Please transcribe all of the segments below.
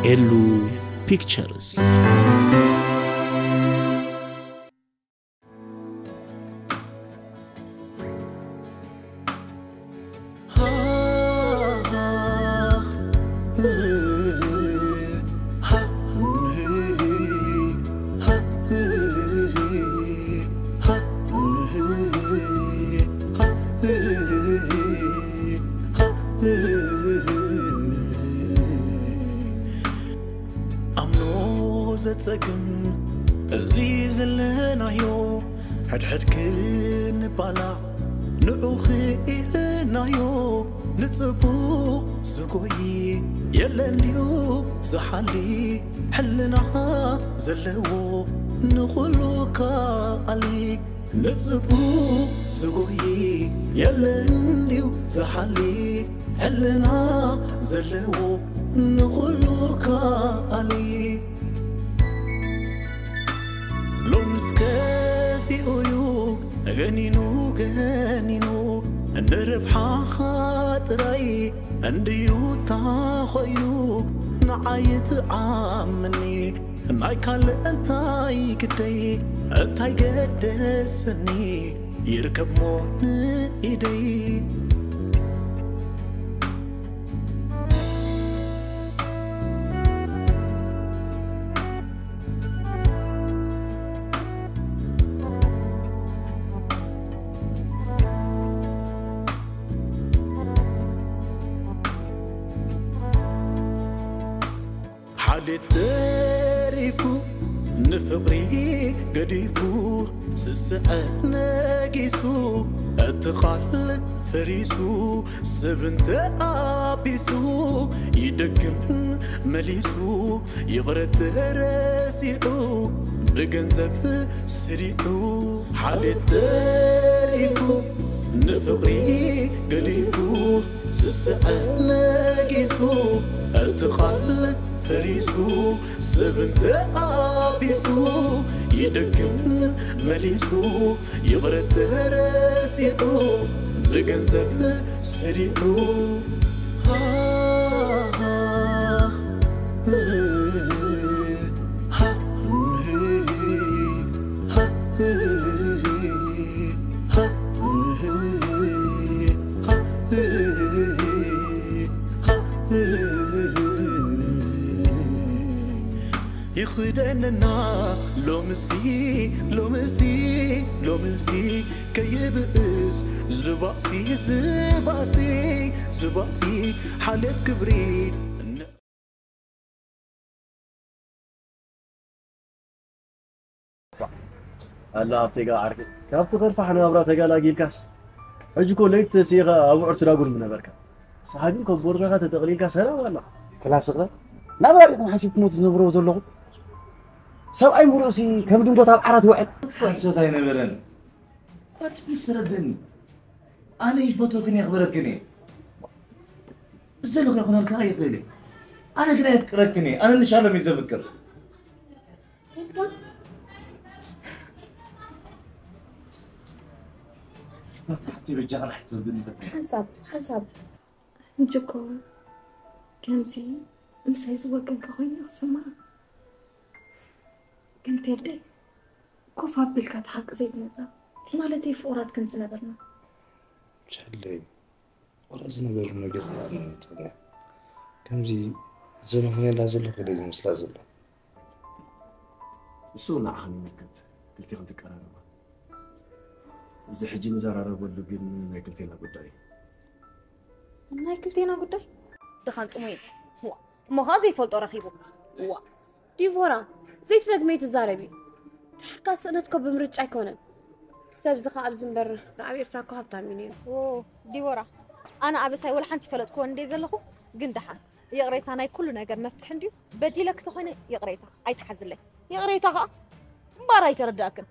ኤሉ ፒክቸርስ። ኣምኖ ዘጸግም እዚ ዘለናዮ፣ ሕድሕድ ክንባላዕ ንዑ ክኢልናዮ። ንጽቡቕ ዝጎይ የለን ድዩ ዝሓሊ፣ ሕልና ዘለዎ ንኹሉ ከኣሊ። ንጽቡቕ ዝጎይ የለን ድዩ ዝሓሊ፣ ሕልና ዘለዎ ንኹሉ ከኣሊ። ሎምስ ከፊኡ'ዩ ገኒኑ ገኒኑ፣ ንርብሓኻ ጥራይ እንድዩ እታ ኾይኑ። ንዓይ ትዓምኒ ናይ ካልእ እንታይ ግደይ፣ እንታይ ገደሰኒ ይርከብሞ ንኢደይ። ሓልየት ተሪፉ ንፍቕሪ ገዲፉ፣ ስስዐ ነጊሱ እቲ ቓል ፈሪሱ፣ ሰብ እንተ ኣቢሱ ይደግም መሊሱ። ይቕረ ተረሲዑ ብገንዘብ ስሪዑ፣ ሓልየት ተሪፉ ንፍቕሪ ገዲፉ፣ ስስዐ ነጊሱ እቲ ቓል ፈሪሱ፣ ሰብ እንተ ኣቢሱ ይደግም መሊሱ። ይቕረ ተረሲዑ ብገንዘብ ስሪዑ። ይኽደነና ሎምሲ፣ ሎምሲ፣ ሎምሲ ከይብእስ ዝባእሲ፣ ዝባእሲ፣ ዝባእሲ ሓልየት ክብሪ። ኣላ ኣብቲ ጋ ዓርኪ፣ ካብቲ ከርፋሕ ናብራ ተጋላጊልካስ፣ ሕጂ እኮ ለይቲ ተሲእኻ ኣብ ውዕር ትዳጉን ምነበርካ። ሳሃቢን ኮቦርታኻ ተጠቕሊልካ ሰላም ኣለኻ። ክላስ ኸ ናብራ ዲኹም ሓሲብኩሞ ትነብርዎ ዘለኹም? ሰብኣይ ምርኡሲ ከም ድንጎት ኣብ ዓራት ይውዕል። ሓሶት ኣይነበረን። ኣቲ ፕሊስ ተረድእኒ። ኣነ ይፈትወክን የኽብረክን እየ። እዚ ዘሎ ከይኮነልካ ይኽእል እየ። ኣነ ግን ኣየፍቅረክን እየ። ኣነ ንሻሎም እዩ ዘፍቅር። ኣቲ ሓቲ በጃኻ ንሕቲ ትርድእኒ ፈትኒ። ሓንሳብ፣ ሓንሳብ። ሕጂ እኮ ከምዚ ምሳይ ዝወገንካ ኮይኑ ይስማዕ። ግን ቴዲ፣ ኮፍ ኣቢልካ እቲ ሓቂ ዘይትነግራ፣ ማለተይ ፍቑራት ከም ዝነበርና። ቻለይ፣ ዋላ ዝነበሩ ነገር ተኣምንተኛ። ከምዚ ዘመኽንየላ ዘለኹ ኢለ ዝመስላ ዘሎ። እሱ ንዓኽን ይምልከት፣ ክልቴኽን ትቀራረባ። እዚ ሕጂ ንዘራረበሉ ግን ናይ ክልቴና ጉዳይ እዩ። ናይ ክልቴና ጉዳይ? ድኻን ጥሙይ። ዋ፣ እሞ ኸኣ ዘይፈልጦ ረኺቡ። ዋ። ዲቮራ፣ ዘይትደግመዮ ትዛረቢ። ድሓርካ ስእነትኮ ብምርጫ ኣይኮነን። ሰብ እዚ ኸኣ ኣብዚ እምበር ኣብ ኤርትራ እኮ ሃብታም እዩ ነይሩ። ኦ፣ ዲቦራ፣ ኣነ ኣበሳይ ወላ ሓንቲ ይፈለጥክዎ እንደ ዘለኹ፣ ግን ደሓን። ይቕሬታ ናይ ኩሉ ነገር መፍትሒ እንድዩ። በዲለኪ ተኾይነ ይቕሬታ፣ ኣይትሓዝለይ። ይቕሬታ ኸኣ እምበኣር ኣይተረዳእክን።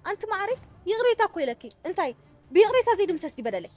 ኣንቲ መዓረይ፣ ይቕሬታ እኮ ኢለኪ። እንታይ? ብይቕሬታ ዘይድምሰስ ድዩ በደለይ?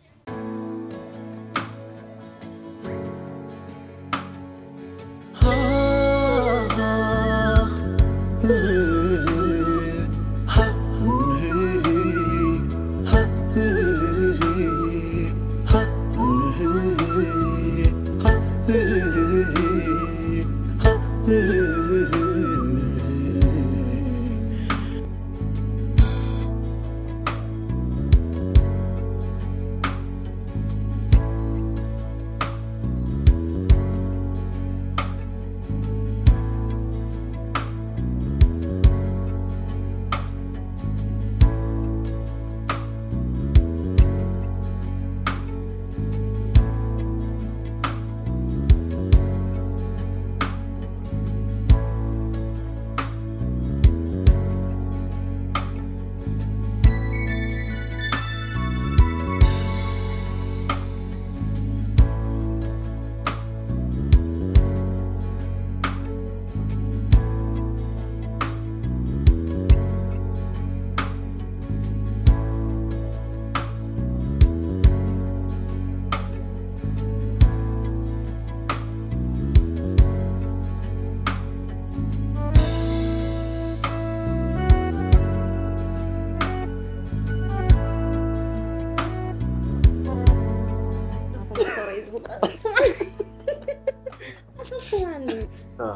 አ።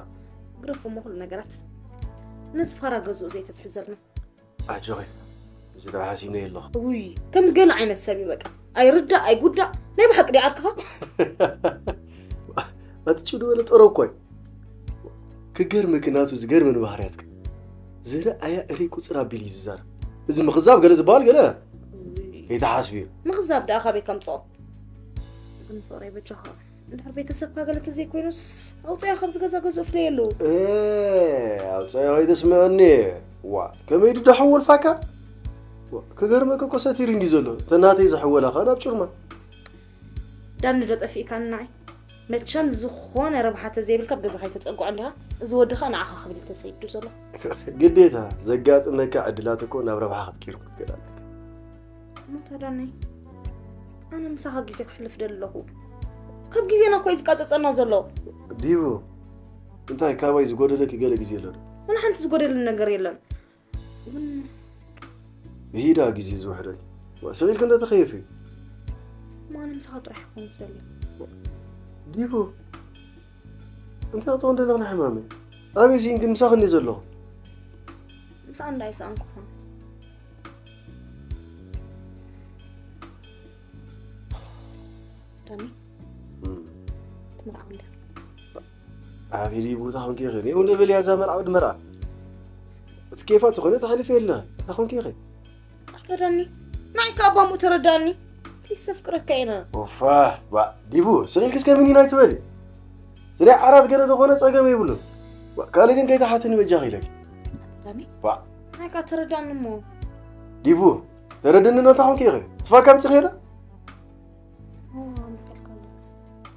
ግደፎ እሞ ኩሉ ነገራት ነዚ ፋራ ገዝኡ ዘይተትሕዘልና። ኣጆኺ፣ እዚ ደኣ ሓሲብኒ ኣለኹ። ውይ፣ ከም ገለ ዓይነት ሰብ እዩ በቃ። ኣይርዳእ ኣይጉዳእ። ናይ ብሓቂ ድዩ ዓርክኻ? ኣቲ ጭው ዝበለ ጠረብ እኮ እዩ። ክገርመኪ ናቱ ዝገርመኒ ባህርያትካ። ዝረኣያ እሪ ቁፅር ኣቢሉ እዩ ዝዛረብ። እዚ ምኽዛብ ገለ ዝበሃል ገለ ከይተሓስብዮ። ምኽዛብ ደኣ ካበይ ከምፅኦ? ግን ፍቕረይ በጃኻ፣ እንድሕር ቤተሰብካ ገለ ተዘይኮይኑስ ኣውፅኣዮ፣ ካብዚ ገዛ ገዝኡ ፍለየሉ። ኣውፀዮ ከይተስምዐኒ። ዋ፣ ከመይ ድዳ ሓወልፋካ? ዋ፣ ክገርመካ እኮ ሰቲሩ እንዲ ዘሎ ተናተይ ዝሕወላ ኸ ናብ ጭርማ። ዳኒ ዶ ጠፊእካኒ ንዓይ? መቸም ዝኾነ ረብሓ ተዘይብልካ ኣብ ገዛ ከይተፀግዖ እንዲኻ። እዚ ወዲ ኸ ንዓኻ ክብል እዩ ተሰይዱ ዘሎ። ግዴታ ዘጋጥመካ ዕድላት እኮ ናብ ረብሓ ክትቅይሩ ክትገዳለካ። እሞ ታዳኒ፣ ኣነ ምሳኻ ግዜ ክሕልፍ ደሊ ኣለኹ። ካብ ግዜና እኮ እዩ ዝቃፀፀና ዘሎ። ዲቡ፣ እንታይ ካባይ ዝጎደለኪ ገለ ግዜ ኣሎ ዶ? ወላ ሓንቲ ዝጎደልን ነገር የለን። ግን ብሂዳ ግዜ ዝውሕደኪ። ዋ፣ ስቕ ኢልኪ እንዶ ተኸየፊ። እሞ ኣነ ምሳኻ ጥራሕ ክኾን ዝደሊ። ዲቡ፣ እንታይ ክትኾን ደለኽ ንሕማመይ? ኣበይ ስኢንኪ ምሳኽኒ ዘለኹ? ምሳኣ እንዳይሰኣንኩ ኾን። ዳኒ፣ እም። ትምርዓው እንደ ኣቤት ዲቡ፣ እንታይ ኾንኪ ኢኺ? እኔ እውን እብል እያ እዛ መርዓ ወዲ መርዓ። እቲ ኬፋ ዝኾነ ተሓልፈ የለ። እንታይ ኾንኪ ኢኺ? ኣርተዳኒ፣ ንዓይ ከኣ ባሙ ተረዳኒ። ፕሊስ፣ ዘፍቅረካ ኢና። ኦፋ፣ ባ፣ ዲቡ፣ ስቕ ኢልኪ እስከ ሚኒን ኣይትበሊ። እቲ ናይ ዓራት ገለ ተኾነ ጸገም የብሉን። ባ፣ ካልእ ግን ከይተሓተኒ በጃኺ ኢለኪ። ዳኒ፣ ባ። ንዓይ ከኣ ተረዳኒ እሞ። ዲቡ፣ ተረድኒ፣ እንታይ ኾንኪ ኢኺ? ትፋካ ኣምጺኺ ዶ? ኦ፣ ኣምጻልካ ኣሎ።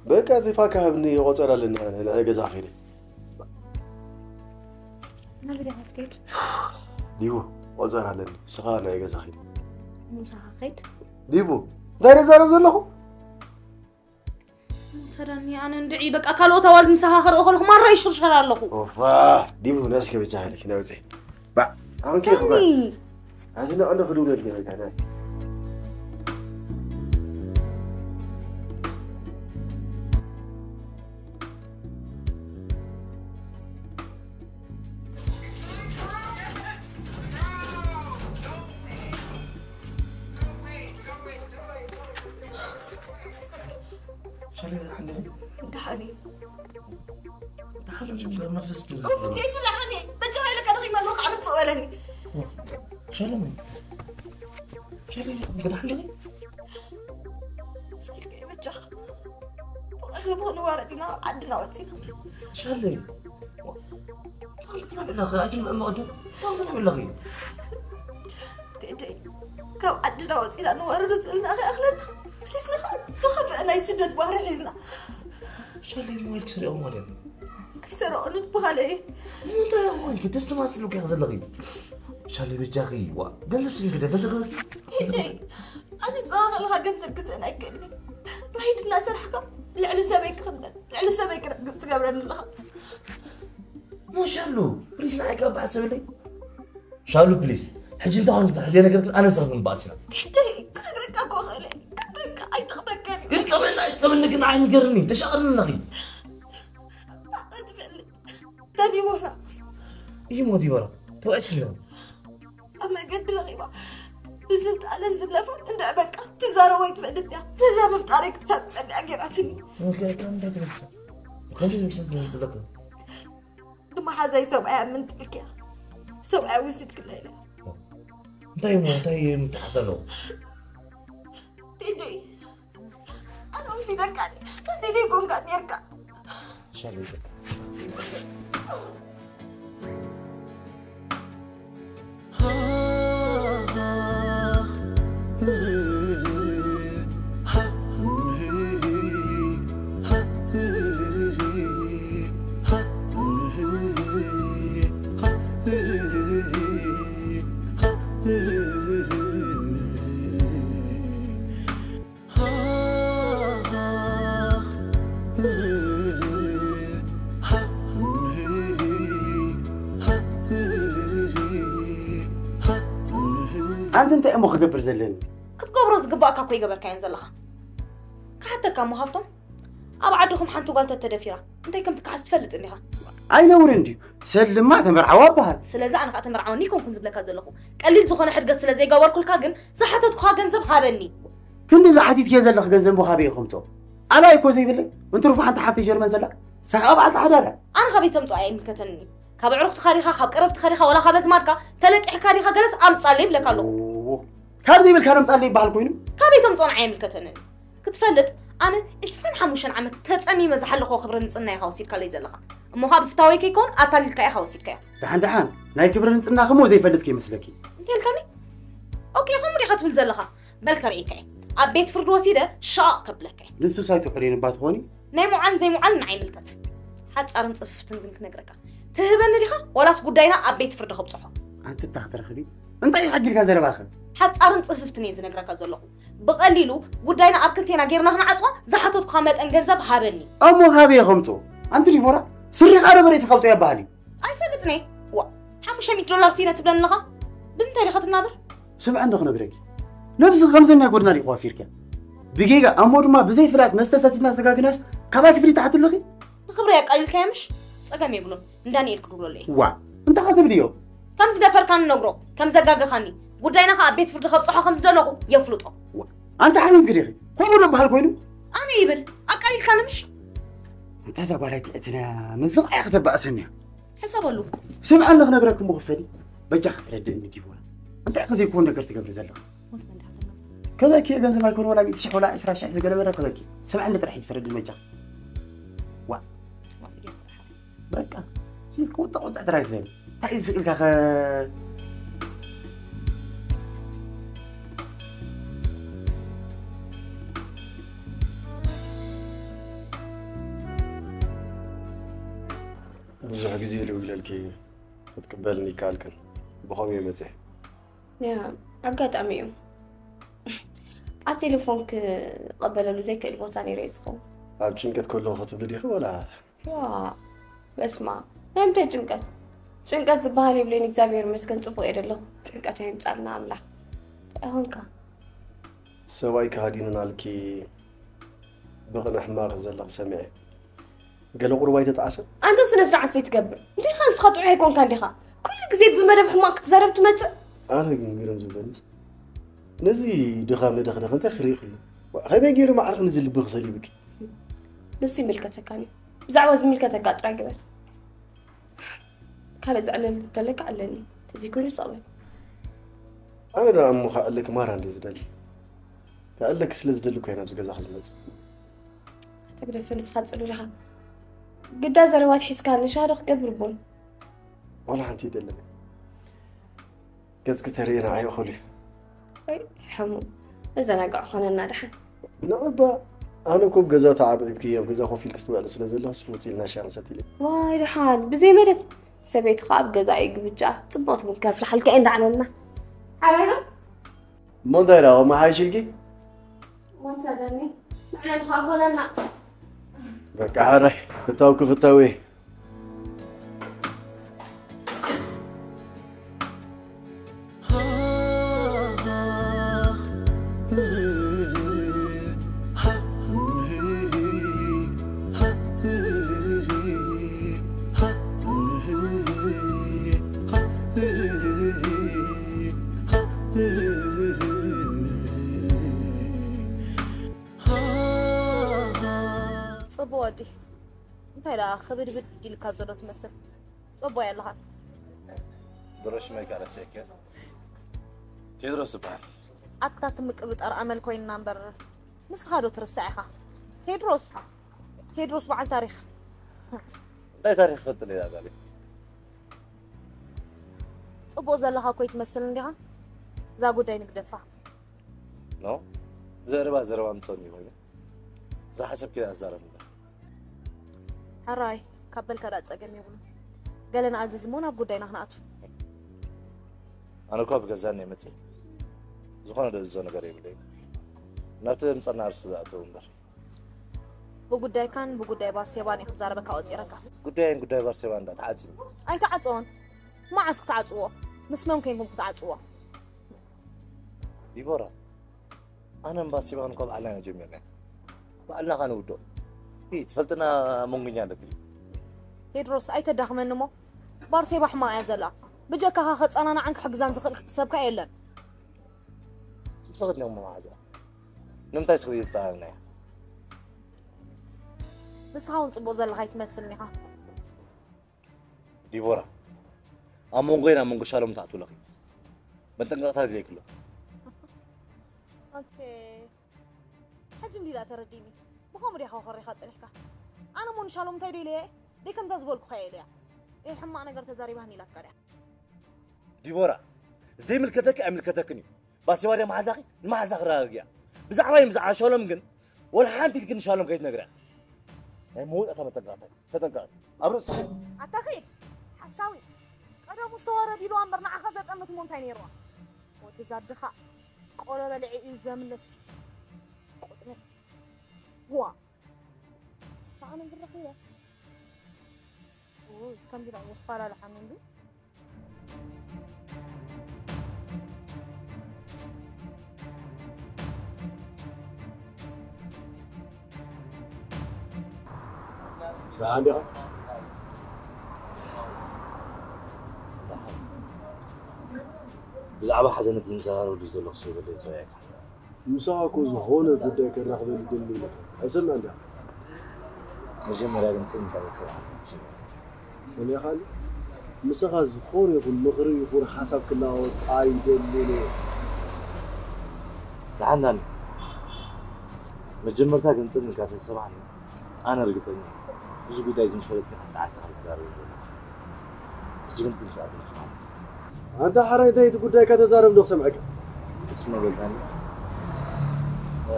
በቃ፣ እቲ ፋካ ሃብኒ፣ ቆጸር ኣለኒ፣ ኣነ ንዕይ ገዛ ኺደ። ናበይ ዲኻ ትከይድ? ዲቡ፣ ቆጸር ኣለኒ፣ ንስኻ ንዕይ ገዛ ኺደ። ምሳኻ ኸይድ? ዲቡ፣ እንታይ ደዛረብ ዘለኹ? ተዳኒ፣ ኣነ እንድዒ፣ በቃ፣ ካልኦት ኣዋልድ ምሳኻ ክርኢ ከለኹ ማራ ይሽርሸር ኣለኹ። ኦፋ፣ ዲቡ፣ ነስከ ብቻ ሃለኪ፣ ናይ ውፅእ። ባ፣ ኣሁን ኬፍ ጓል። ኣቲ ንዕንዶ ክድውለልኪ በቃ፣ ናይ። ሸለ፣ ሓንደ። ደሓን እዩ። ደሓን እዩ፣ መንፈስ ቅዱስ። ኡፍ፣ ቴዲ ደሓን እየ። በጃኻ ኢለካ ደኺመ ኣለኹ፣ ዓርፍ ስቕ በለኒ። ሸለ፣ ሸለ፣ ደሓን ዲኺ? ስቕ ኢልካ እየ በጃኻ። ብቐደሙ ክንዋረድ ኢና፣ ዓድና ወፂና። ሸለ፣ እንታይ ትብል ኣለኺ? ኣይትምዕመቕቲ። እንታይ ትብል ኣለኺ? ቴዲ፣ ካብ ዓድና ወፂና ንዋረዶ ዘለና ከይኣኽለና፣ ፕሊስ፣ ንኻ ዝኸፍአ ናይ ስደት ባህሪ ሒዝና። ሻለይ ሞባይል ክሰሪቑ ማለት እዩ። ኣይሰረቑንን ብኻልእ እየ። ንምንታይ ኢኹም ኮንኪ? ተስተማስሉ እኮ ዘለኺ። ሻለይ በጃኺ፣ ዋ፣ ገንዘብ ስኢንኪ ዶ? ገንዘብ ክህበኪ? ቴዲ፣ ኣነ ዝፀኻ ከለኻ ገንዘብ ክስእን ኣይክእልን። ራይድ እናሰራሕካ ልዕሊ ሰበይ ክኽነን፣ ልዕሊ ሰበይ ክረግፅ ትገብረኒ ኣለኻ። ሞ ሻሉ፣ ፕሊስ ንዓይ ካብ በሓሰበለይ። ሻሉ ፕሊስ፣ ሕጂ እንታይ ኾንኪ? ተሕልየ ነገር ግን ኣነ ንስኺ ክንበኣስ ኢና። ቴዲ፣ ክነግረካ እኮ እኽእል እየ። ክነግረካ ኣይጠቕመካን እዩ። ይጥቀመና ኣይጥቀመኒ ግን ንዓይ ንገርኒ፣ ተሻቕርኒ ኣለኺ። ባዕላ ትፈልጥ። ተዲቦራ። እዩ ሞ ዲቦራ፣ ተባዕሽ ኪሎ። ኣብ መገዲ ረኺባ ብዝንጣለን ዝለፋን እንድዕ በቃ ትዛረቦ ኣይትፈልጥ እያ። ነዛ ምፍጣረይ ክሳብ ጸሊኣ ገይራትኒ። ኦኬ፣ እንታይ ትገልጽ? ከምዚ ዝምስል ዝብለካ። ንመሓዛይ ሰብኣያ ምንጥልክያ። ሰብኣያ ውሲድ ክለለ። እንታይ እሞ፣ እንታይ ምትሓት ኣለዎ? ቴዲ፣ ኣነ ውሲደካ። ቴዲ፣ ኮንካ ኔርካ። ሻለይ በቃ። ኣንቲ እንታይ እሞ ክገብር ዘለኒ? ክትገብሮ ዝግባእካ እኮ ይገበርካዮን ዘለኻ። ክሓተካ እሞ ሃብቶም፣ ኣብ ዓድኹም ሓንቲ ጓል ተተደፊራ እንታይ ከም ትከሓስ ትፈልጥ እንዲኻ? ኣይነውርን ድዩ? ሰልማ ተመርዓዋ በሃል። ስለዚ ኣነ ከዓ ተመርዓወኒ ይኮንኩን ዝብለካ ዘለኹ። ቀሊል ዝኾነ ሕድገት ስለ ዘይገበርኩልካ ግን ዝሓተትኩኻ ገንዘብ ሃበኒ። ክንዲ ዝሓቲትክዮ ዘለኽ ገንዘብ ምሃበ ይኸምቶ ኣላ እኮ ዘይብለይ እንትርፉ ሓንቲ ሓፍቲ ጀርመን ዘላ ሳኻ በዓልቲ ሓዳር እያ። ኣነ ካበይ ተምፅኦ ኣይምልከተንን እዩ። ካብ ኣዕሩኽትኻ ዲኻ ካብ ቀረብትኻ ዲኻ ዋላ ካብ ኣዝማድካ ተለቂሕካ ዲኻ ገለስ ኣምፃለይ ይብለካ ኣለኹ። ካብ ዘይብልካ ነምፃለይ ይበሃል ኮይኑ ካበይ ተምፅኦ ንዓይ ኣይምልከተንን እዩ። ክትፈልጥ ኣነ ዕስራን ሓሙሽተን ዓመት ተፀሚመ ዝሓለኽዎ ክብረ ንፅህና ኢኻ ወሲድካለይ ዘለኻ። እሞ ኸዓ ብፍታወይ ከይከውን ኣታሊልካ ኢኻ ወሲድካዮ። ደሓን ደሓን ናይ ክብረ ንፅህናኺ እሞ ዘይፈልጥ ከይመስለኪ። እንታይ ኢልካኒ? ኦኬ ከምኡ ዲኻ ትብል ዘለኻ? በል ከርእየካ እየ። ኣብ ቤት ፍርዲ ወሲደ ሻቕ ከብለካ እየ። ንሱስ ኣይትውዕልየን እባ ትኾኒ። ናይ ምውዓልን ዘይምውዓልን ንዓይ ይምልከት። ሓጻርን ጽፍፍትን ግን ክነግረካ። ትህበኒ ዲኻ ዋላስ ጉዳይና ኣብ ቤት ፍርዲ ከብጽሖ? ኣንቲ እታ ክትረኽቢ እንታይ እዩ ሓጊልካ ዘረባኺ? ሓጻርን ጽፍፍትን እየ ዝነግረካ ዘለኹ። ብቐሊሉ ጉዳይና ኣብ ክልቴና ጌርና ክንዓጽዋ ዝሓተትኩኻ መጠን ገንዘብ ሃበኒ። እሞ ካበይ ከምጽኦ? ኣንቲ ዲቦራ ስሪኻ ዶ ብርእስኻ ኣውጽኦ ይበሃል እዩ። ኣይፈልጥን እየ። ዋእ ሓሙሽተ ሚእቲ ዶላር ስኢነ ትብለኒ ኣለኻ? ብምንታይ ዲኻ ትናበር? ስምዒ እንዶ ክነግረኪ። ነብስኺ ከም ዘናይ ጎድና ዲኺ ዋፊርክያ? ብጌጋ እሞ ድማ ብዘይ ፍላጥ መስተ ሰቲትና ዝተጋግናስ ካባይ ክፍሊት ትሓቲ ኣለኺ? ንኽብረይ ኣቃሊልካያ ምሽ? ጸገም የብሉን። ንዳንኤል ክድውለሉ እየ። ዋእ እንታይ ክትብልዮ? ከም ዝደፈርካኒ ነግሮ፣ ከም ዘጋገኻኒ፣ ጉዳይና ኸኣ ኣብ ቤት ፍርዲ ከብጽሖ ከም ዝደለኹ የፍልጦ። ኣንቲ ሓሚምኪ ዲኺ? ከምኡ ዶ በሃል ኮይኑ? ኣነ ይብል ኣቃሊልካኒ ምሽ? ኣንታ እዛ ጓል ኣይትዕትንያ፣ ምዝቕ እያ ክተባእሰኒ እያ። ሕሰበሉ። ስምዕኒ ክነግረኪ እሞ ክፈሊ፣ በጃኺ ተረድእኒ ዲቦራ። እንታይ ኢኺ ዘይኮን ነገር ትገብሪ ዘለኺ? ሞት መንዳሕቲ ሞት። ከበኪ ገንዘብ ኣይኮነ ወላ ሚእቲ ሽሕ ወላ ዕስራ ሽሕ ዝገለመለ ከበኪ። ስምዕኒ ጥራሕ እዩ ዝረድእኒ በጃኺ። ዋ። ሞት ድዮም ጥራሕ። በቃ። ሲል ቁጥዕ ቁጥዕ ጥራይ ትበል። እንታይ እዩ ስእልካ ከ ብዙሕ ግዜ ደዊለልኪ ክትቅበልኒ ይከኣልክን ብኸምኡ እየ መፅአ። ያ ኣጋጣሚ እዩ። ኣብ ቴሌፎን ክቐበለሉ ዘይክእል ቦታ ነይረ እዩ ዝኸውን። ኣብ ጭንቀት ከለኹ ክትብሊ ዲኺ ወላ? ዋ በስማ ናይ ምንታይ ጭንቀት? ጭንቀት ዝበሃል የብለይን እግዚኣብሔር ይመስገን ፅቡቕ እየ ደለኹ። ጭንቀት ኣይምፃልና ኣምላኽ። እንታይ ኾንካ? ሰብኣይ ከሃዲኑናልኪ ብቕነ ሕማቕ ዘለኺ ሰሚዐ። ገለ ቁሩብ ኣይተጣዕሰን? ኣንተ ስነ ስርዓት ዘይትገብር እንዲኻ ንስኻ ጥዑይ ኣይኮንካ እንዲኻ ኩሉ ግዜ ብመደብ ሕማቕ ክትዛረብ ትመጽእ። ኣነ ግን ግርም ዝብለኒስ ነዚ ድኻ መደኽደኽ እንታይ ክርኢ ክሉ ከመይ ገይሩ ማዕርኽ ነዚ ልቢ ክሰሊብኪ? ንሱ ይምልከተካን እዩ ብዛዕባ ዝምልከተካ ጥራይ ግበር። ካልእ ዘዕለል እንተለካ ዕለኒ ተዘይኮይኑ ስቕ በል። ኣነ ደኣ እሞ ከዕልክ ማራ እንድየ ዝደሊ። ከዕልክ ስለ ዝደሊ እኮ እየ ናብዚ ገዛኺ ዝመጽእ። ኣታ ግደፈ ንስኻ ጽሉል ኢኻ። ግዳ ዘረባ ኣትሒዝካኒ ሻሂ ዶ ክገብር ቡን? ዋላ ሓንቲ ኣይደልን። ገጽኪ ተርእየ ንዓይ እኹል እዩ። ወይ ሕሙም መዘናግዒ ኮነና ደሓን። ንዕባ ኣነ እኮ ኣብ ገዛ ተዓብዒብኪ ኣብ ገዛ ኮፍ ኢልኪ ትውዕሊ ስለ ዘለኽስ ውፅ ኢልና ሻሂ ክንሰቲ ኢለ። ዋይ ደሓን ብዘይ መደብ ሰበይቲ ከዓ ኣብ ገዛ እዩ ግብጃ ፅቡቕቲ ምግቢ ከፍልሓልካ እየ እንዳዕለልና። ሓራይ ዶ? እሞ እንታይ ደኣ ከምኡ ሓይሽ ኢልኪ? ወንሰደኒ ንዕለኒ ከዓ ኮነና። በቃ ሓራይ ፍታውኪ ፍታወይ። ጽቡቕ ወዲ እንታይ ደኣ ክብድብድ ኢልካ ዘሎ ትመስል። ጽቡቕ ኣለኻ። ድሮ ሽመይ ከኣ ረሲዕክዮ። ቴድሮስ እበሃል። ኣታ ትምቅብጠር ኣመል ኮይንና እምበር ንስኻ ዶ ትርስዕ ኢኻ? ቴድሮስ ቴድሮስ በዓል ታሪኽ። እንታይ ታሪኽ ትፈልጥለይ እዛ ጓለይ? ጽቡቕ ዘለኻ እኮ ይትመስል እንዲኻ። እዛ ጉዳይ ንግደፋ። ኖ ዘረባ ዘረባ ምጸኒ ኮይኑ ዝሓሰብክዮ ኣዛረብ እምበር። ሕራይ ካብ በልካ ደኣ ጸገም የብሉን። ገለ ንኣዝዝ እሞ ናብ ጉዳይና ክንኣቱ። ኣነ እኳ ብገዛኒ እየ መጺእ። ዝኾነ ደእዝዞ ነገር የብለይን። ናብቲ ዘምጸና ኣርእስቲ ዝኣተው እምበር። ብጉዳይካን ብጉዳይ ባርሴባን እየ ክዛረበካ ቆጺረካ። ጉዳየን ጉዳይ ባርሴባን ደኣ ተዓጺዩ። ኣይተዓጸወን። መዓስ ክትዓጽዎ? ምስ መን ኮይንኩም ክትዓጽዎ? ዲቦራ፣ ኣነን ባርሴባን እኳ ባዕልና ኢና ጀሚርናዮ። ባዕልና ኸኣ ንውድኦ። ትፈልጥና መንጎኛ ኣለክ ድዩ? ቴድሮስ ኣይተዳኽመኒ እሞ ባርሴባ ሕማቕ እያ ዘላ። ብጀካኻ ከጸናናዓን ክሕግዛን ዝኽእል ሰብካ የለን። ብሰኽድ ነሞ መዓዛ ንምንታይ ስኽዲ ዝጸናንና እያ? ንስኻ እውን ጽቡቕ ዘለኻ ኣይትመስልን ኢኻ። ዲቦራ፣ ኣብ መንጎይን ኣብ መንጎ ሻሎም ትኣትውለኺ መጠንቀቕታ ድሌክሎ። ኦኬ፣ ሕጂ እንዲዳ ተረዲኒ። ብኸምኡ ዲኻ ኮሪኻ ጸኒሕካ? ኣነ ሞ ንሻሎም እንታይ ዶ ኢለየ? ደይ ከምዛ ዝበልኩኻ እየ ኢለያ። ይህ ሕማቕ ነገር ተዛሪባህኒ ኢላትካ ድያ? ዲቦራ፣ ዘይምልከተኪ ኣይምልከተክን እዩ። ባሴባ ድያ መሓዛኺ? ንመሓዛኺ ረጋግያ። ብዛዕባይ ብዛዕባ ሻሎም ግን ወላ ሓንቲ ኢልኪ ንሻሎም ከይትነግርያ። ናይ መወዳእታ መጠንቀቕታ እዩ። ተጠንቀቒ። ኣብ ርእስኺ። ኣታ ኺድ ሓሳዊ፣ ቀደሙ ዝተወረድ ኢልዋ እምበር ንዓኻ ዘጠምት እሞ እንታይ ነይርዋ? ወዲ ዛድኻ ቆሎ በልዒ እዩ ዘምልስ። ቁጥኒ ዋ ሳዕነ ግረኺ እያ። ውይ ከምዚ ደኣ የፋላልሓኒ እንዲ። ደሓን ዲኻ? ብዛዕባ ሓዘነት ምንዘራረብ ድዩ ዘለኹ ሰብ ዘለኒ ጸውዒካ? ምሳኻ እኮ ዝኾነ ጉዳይ ከራኽበኒ ደሊ ኢለካ። ኣይሰምዕን ዲኻ? መጀመርያ ግን ጽን ኢልካ ተሰማዕኒ። ሰሚዕካኒ? ምሳኻ ዝኾነ ይኹን ምኽሪ ይኹን ሓሳብ ክለዋወጥ ኣይደልን እየ። ደሓን ዳኒ፣ መጀመርታ ግን ጽን ኢልካ ተሰማዕኒ። ኣነ ርግጸኛ እየ፣ እዚ ጉዳይ እዚ ምስ ፈለጥካ ሓንቲ ዓስኻ ዝዛረብ ዘሎ። ሕጂ ግን ጽን ኢልካ ተሰማዕኒ። ኣንታ ሓራይ እንታይ እቲ ጉዳይካ ተዛረብ ዶ ክሰምዐካ? እስመ በልካኒ። እ፣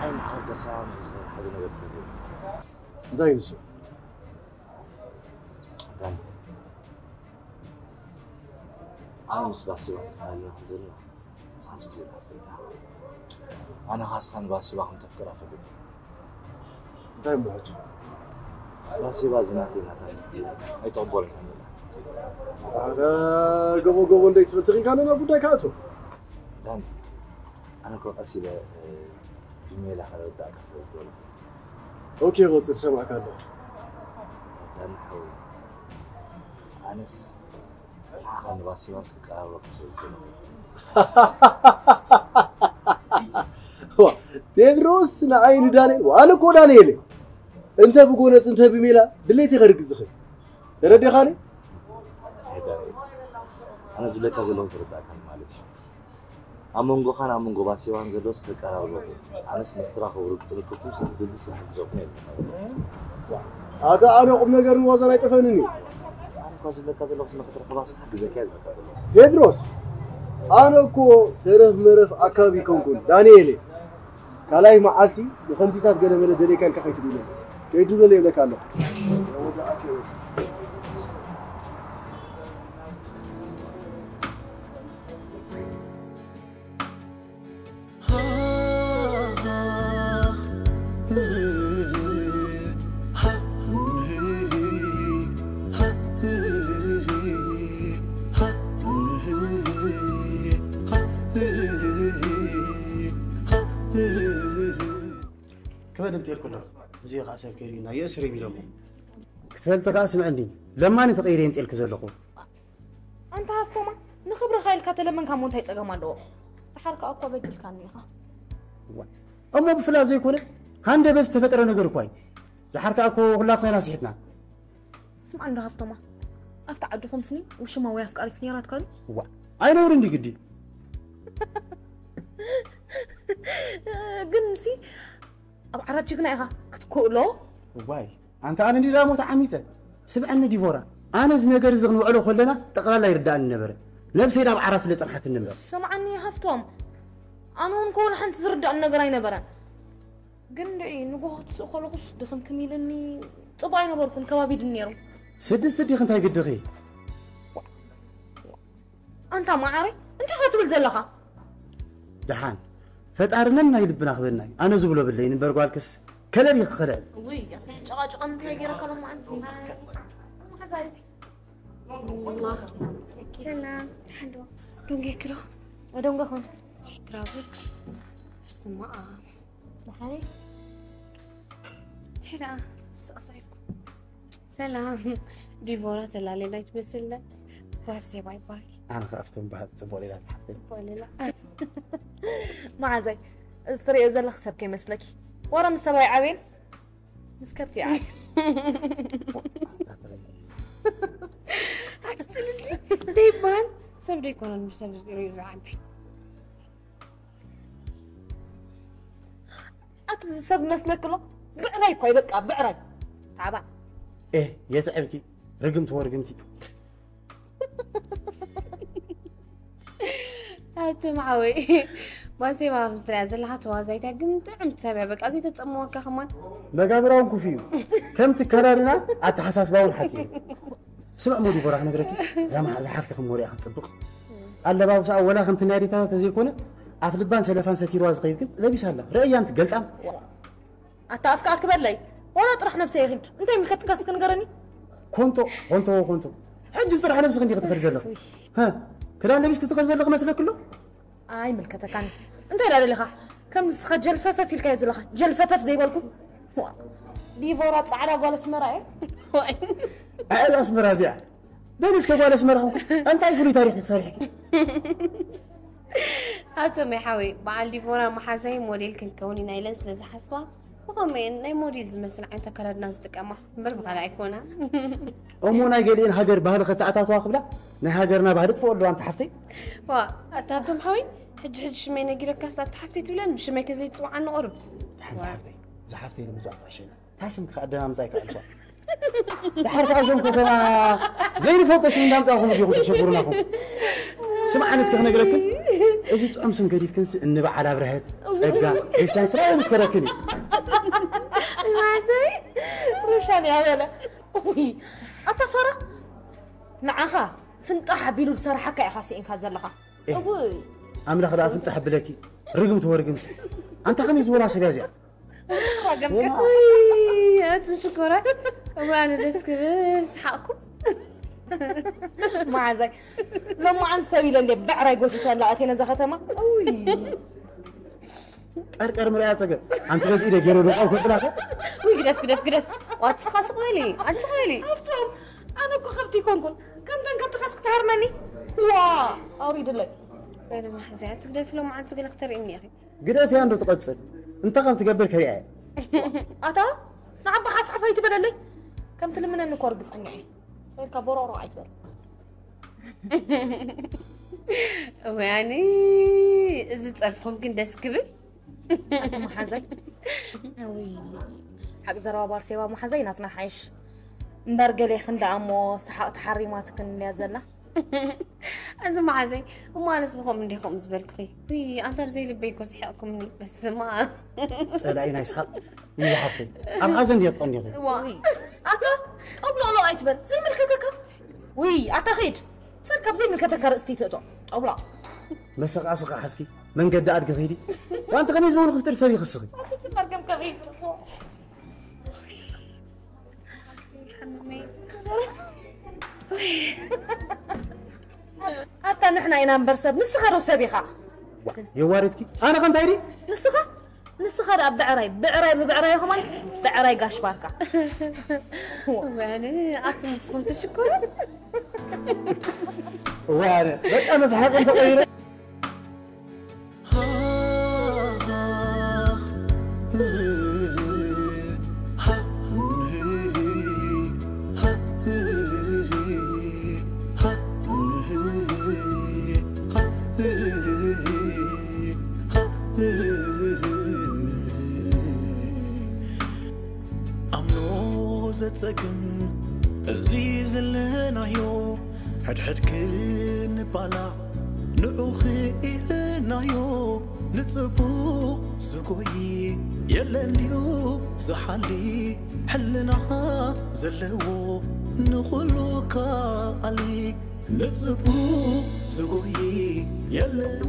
ዓይን ዓበሳ ንዝበሃል ሓደ ነገር ትፈልጥ። እንታይ ንሱ? ዳኒ፣ ኣነ ምስ ባሲባ ተፈላለና ከም ዘለና ንስኻ ጽቡቕ ኢኻ ትፈልጣ። ኣነ ኻስኻ ንባሲባ ከም ተፍቅራ ፈልጥ። እንታይ እሞ ሕጂ? ባሲባ ዝናተይ ናታ ኣይተቕበሎን እያ ዘላ። ኣረ፣ ገቦ ገቦ እንደይ ትብል ትኺንካ ነና ጉዳይ ክኣቱ። ዳኒ፣ ኣነ እኮ ቀስ ኢለ፣ እ፣ ብሜላ ከረዳእካ ስለ ዝደለኹ። ኦኬ፣ ቐጽል፣ ሰማዕካ ኣለኹ። ዳኒ ሓወይ፣ ኣነስ ንዓኻ ንባሲባስ ክቀራረበኩም ስለ ዝደለኹ። ዋ፣ ቴድሮስ ንዓይ ንዳንኤል፣ ዋ፣ ኣነ እኮ ዳንኤል እየ። እንተ ብጎነጽ እንተ ብሜላ ድሌት ይኸርግ ዝኽእል። ተረዲኻኒ? ኣይ ዳንኤል፣ ኣነ ዝብለካ ዘለኹ ተረዳእካኒ ማለት እዩ። ኣብ መንጎኻን ኣብ መንጎ ባሲባን ዘሎ ስለ ቀራርበኩም፣ ኣነስ ንክትራኸቡ ርግጥልክኩም ስለ ድልድል ስራሕ ግዘኩም የለን። ኣታ ኣነ ቁም ነገር ንዋዛን ኣይጠፈንን እዩ። ኣነ እኳ ዝብለካ ዘለኹ ንክትራኸባ ስራሕ ግዘካ እየ ዝብለካ ዘለኹ። ቴድሮስ፣ ኣነ እኮ ተረፍ መረፍ ኣካብ ይኮንኩን ዳንኤል እየ። ካልኣይ መዓልቲ ንኸምዚታት ገለ መለ ደሌካ ኢልካ ከይትብሎ። ከይትብሎ ይብለካ ኣለኹ። ክበድ እንተልኩ ኣሎ። እዚ ኸዓ ሰብ ከይድና የእስር እዮም ኢሎሞ። ክትፈልጥ ከኣ ስምዕኒ፣ ለማኒ ተቐይረ የምፅኤልኪ ዘለኹ። ኣንታ ሃፍቶማ፣ ንኽብርኻ ኢልካ ተለመንካ እሞ እንታይ ጸገም ኣለዎ? ድሓር ከኣ እኮ በዲልካኒ ኢኻ። እሞ ብፍላ ዘይኮነ ሃንደበት ዝተፈጠረ ነገር እኳ እዩ። ድሓር ከኣ እኮ ኩላትና ኢና ስሒትና። ስምዓ እንዶ ሃፍቶማ፣ ኣብቲ ዓድኹም ስኒ ውሽማ ወይ ኣፍቃሪት ነይራትካ ድዩ? እዋ፣ ኣይነውር እንዲ ግዲ። ግን ሲ ኣብ ዓራት ጅግና ኢኻ ክትክእሎ። እዋይ፣ ኣንታ ኣነ እንዲ ዳሞ ተዓሚፀ። ስምዐኒ ዲቮራ፣ ኣነ እዚ ነገር እዚ ክንውዕሎ ከለና ጠቕላላ ይርዳእኒ ነበረ። ነብሰይ ናብ ዓራት ስለ ጸንሓትኒ እምበር። ስምዓኒ ሃፍቶም፣ ኣነ እውን ከ ወላ ሓንቲ ዝርዳእኒ ነገር ኣይነበረን። ግን ድዒ ንጎሆ ትስእ ከለኹስ ድኽምክም ኢልኒ፣ ጽቡቕ ኣይነበርኩን፣ ከባቢድኒ ነይሩ። ስዲ ስዲኽ እንታይ ግድኺ? ኣንታ መዓረይ፣ እንታይ ኢኻ ትብል ዘለኻ? ደሓን፣ ፈጣሪ ነናይ ልብና ክበናይ። ኣነ ዝብሎ ብለይን እምበር ጓልክስ ከለል ኢኺ ከለል። ውይ፣ ጨቓጨቓ እንታይ ገይረካ ሎማዓንቲ? ሰላም፣ ደሓን ዶ? ዶንጌ ክሎ? ዶንጌ ኹን። ግራቡ። ስማ። ደሓን። ሄዳ ስቕሳይኩ። ሰላም። ዲቦራ ተላለና ይትመስልና። ዋሴባ ይባል። ኣነ ከኣፍቶም ባህል ጽቡቕ ሌላ ዝሓፍተይ። ጽቡቕ ሌላ። መዓዛይ፣ እዚ ትርእዮ ዘለኺ ሰብ ከይመስለኪ። ወረ ምስ ሰብኣይ ዓብየን ምስ ከብቲ ይዓቢ። ኣትጽልልቲ ደይባል ሰብ ደይኮነን ምስ ሰብ ርእዩ ዝዓቢ። ኣቲ እዚ ሰብ መስለክሎ ብዕራይ እኮ እዩ፣ በቃ ብዕራይ። ታባ። ኤህ፣ የትዕብኪ ርግምቲ ወርግምቲ። ኣቲ መሓወይ፣ ባሴባ ምስ ትሪኣ ዘለኻ ተዋዛይታ ግን ጥዕምቲ ሰብ እያ። በቃ ዘይተጸምወካ ከማን። መጋብራውን ኩፍ እዩ። ከምቲ ከዳድና ኣተሓሳስባውን ሓጺር እዩ። ስምዕ ሞ ዲቦራ ክነግረኪ፣ እዛ መሓ-፣ እዛ ሓፍትኺ ሞሪያ ክትጽብቕ። ኣለባብሳኣ ወላ ከምቲ ናይ ኣዴታታ ተዘይኮነ፣ ኣፍ ልባን ሰለፋን ሰቲርዋ ዝኸይድ ግን ለቢሳ ኣላ። ረእያን ትገልጣም። ኣታ ኣፍካ ኣክበለይ። ወላ ጥራሕ ነብሰይ ይኺድ። እንታይ ምልከትካ እስኪ ንገረኒ? ኮንቶ፣ ኮንቶ፣ ኮንቶ። ሕጂ ጥራሕ ነብስኺ እንዲኺ ትኸዲ ዘለኺ። ሃ፣ ክዳን ለቢስኪ ትኸዲ ዘለኺ መስለኪ ኣሎ? ኣይምልከተካን። እንታይ ደኣ ደሊኻ? ከምዚ ስኻ ጀልፈፈፍ ኢልካዮ ዘለኻ። ጀልፈፈፍ ዘይበልኩ። ዋ፣ ዲቮራ ጻዕዳ ጓል ኣስመራ እየ። ዋይ። ኣይ ኣስመራ እዚኣ። በሊ እስከ ጓል ኣስመራ ኾንኩሽ። እንታይ ፍሉይ ታሪኽ ኢኺ ሰሪሕኪ? ኣቶ መይ ሓወይ፣ በዓል ዲቮራ መሓዛይ ሞዴል ክንከውን ኢና ኢለን ስለ ዝሓስባ፣ ብኸመይ ናይ ሞዴል ዝመስል ዓይነት ኣከዳድና ዝጥቀማ እምበር ብኻልእ ኣይኮና። እሞ ናይ ገሊኤን ሃገር ባህሊ ከተኣታትዋ ክብላ ናይ ሃገርና ባህሊ ጥፍኦ ኣለዋ ኣንቲ ሓፍተይ። ዋ፣ ኣታ ሃብቶም ሓወይ፣ ሕጂ ሕጂ ሽመይ ነጊረካስ ኣታ ሓፍተይ ትብለን ብሽመይ ከዘይትጽውዓኒ ቁሩብ። ሓንሳ ሓፍተይ፣ እዛ ሓፍተይ ንምጽዋዕ ትሕሸኒ። ታስም ከኣ ኣደማምጻ ኣይከኣልኳ። ድሓር ከኣ እዞም ከተማ ዘይንፈልጦ ሽም እንዳምጻእኹም ዲኹም ተሸግሩናኹም። ስምዓን እስከ ክነግረክን፣ እዚ ጥዑም ስም ገዲፍክንስ እንበዓል ኣብርሀት፣ ጸጋ፣ ሪሻን ስራሕ የመስከረክን እዩ። ማዘይ ሪሻን ያበለ። ኡይ፣ ኣታ ፋራ፣ ንዓኻ ፍንጣሕ ኣቢሉ ዝሰርሓካ ኢኻ ስኢንካ ዘለኻ። ኤህ፣ እውይ። ኣምላኽ ደኣ ፍንጣሕ ብለኪ፣ ርግምቲ ወርግምቲ። ኣንታ ከመይ ዝበላ ሰብ እያ እዚኣ? ራገምከ። ውይ፣ ኣቱም ሽኮራት። እዋን ደስ ክብል ሰሓቕኩም። መዓዛይ። ሎማዓንቲ ሰብ ኢለ እንዴ ብዕራይ ጎቲተላ ኣትየ ነዛ ከተማ። ውይ። ቀርቀር ምርኣያ ጸገም። ኣንቲ በዚ ኢደ ገይረ ዶ ቃል ኮጥላኸ? ውይ፣ ግደፍ፣ ግደፍ፣ ግደፍ። ዋ፣ ኣትስኻ ስቕ በሊ። ኣትስኻ በሊ። ሃብቶም፣ ኣነ እኮ ከብቲ ኣይኮንኩን። ከምተን ከብትኻስ ክትሃርመኒ? ዋ፣ ኣውሪድለይ። በለ መሓዛይ፣ ኣቲ ግደፍ፣ ሎማዓንቲ ገለ ክተርእይኒ ኢኺ። ግደፍያ እንዶ ትቐጽል። እንታይ ከም ትገብር ከሪኣ እየ። ኣታ ንዓባ ሓፍሓፍ ኣይትበለለይ። ከም ትልምነኒ እኮ ርግጸኛ እየ። ሰልካ ቦሮሮ ኣይትበል። እወያኒ፣ እዚ ጸርፍኹም ግን ደስ ክብል። ኣቲ መሓዛይ። እውይ። ሓቂ ዘረባ ባርሴባ መሓዛይ ናትና ሓይሽ። እምበር ገሌ ክንደኣ እሞ ሰሓቕ ተሓሪማትክን እንድያ ዘላ። ኣንቲ መሓዘይ፣ እሞ ኣነስ ብኸምኡ እንዲየ ከምኡ ዝበልኩኺ። ውይ፣ ኣንታ ብዘይ ልበይ እኮ ስሒቕኩምኒ። በስመ ኣብ። ጸላኢ ናይ ስሓቕ እዩ ዝሓፍተይ። ኣብ ሓዘን ድየ ትቐንዲኺ? እዋ። ውይ፣ ኣታ ጠብሎቕሎቕ ኣይትበል። ዘይምልከተካ። ውይ፣ ኣታ ኺድ። ሰብ ካብ ዘይምልከተካ ርእስቲ ትእቶ። ጠብሎቕ። መሰቓስኻ ሓዝኪ፣ መንገዲ ኣድጊ ኺዲ። ዋንቲ ከመይ ዝበሉ ክፍጥር ሰብ ይኽስኺ? ኣቲ መርገም ከመይ ይትርፎ? ኣታ ንሕና ኢና እምበር ሰብ፣ ንስኻ ዶ ሰብ ኢኻ? ዋ፣ የዋረድኪ? ኣነ ኸ እንታይ ድየ? ንስኻ? ንስኻ ደኣ ብዕራይ፣ ብዕራይ ብብዕራይ ኸማን ብዕራይ ጋሽ ባርካ። ወያነ፣ ኣቱም ንስኹም ትሽኮሩ። ወያነ፣ በቃ መስሓቕ እንተቐይረ። ኣምኖ ዘጸግም እዚ ዘለናዮ ሕድሕድ ክንባላዕ ንዑ ክኢልናዮ ንጽቡቕ ዝጎይ የለን ድዩ ዝሓሊ ሕልና ዘለዎ ንኹሉ ከኣሊ ንጽቡቕ ዝጎይ የለን።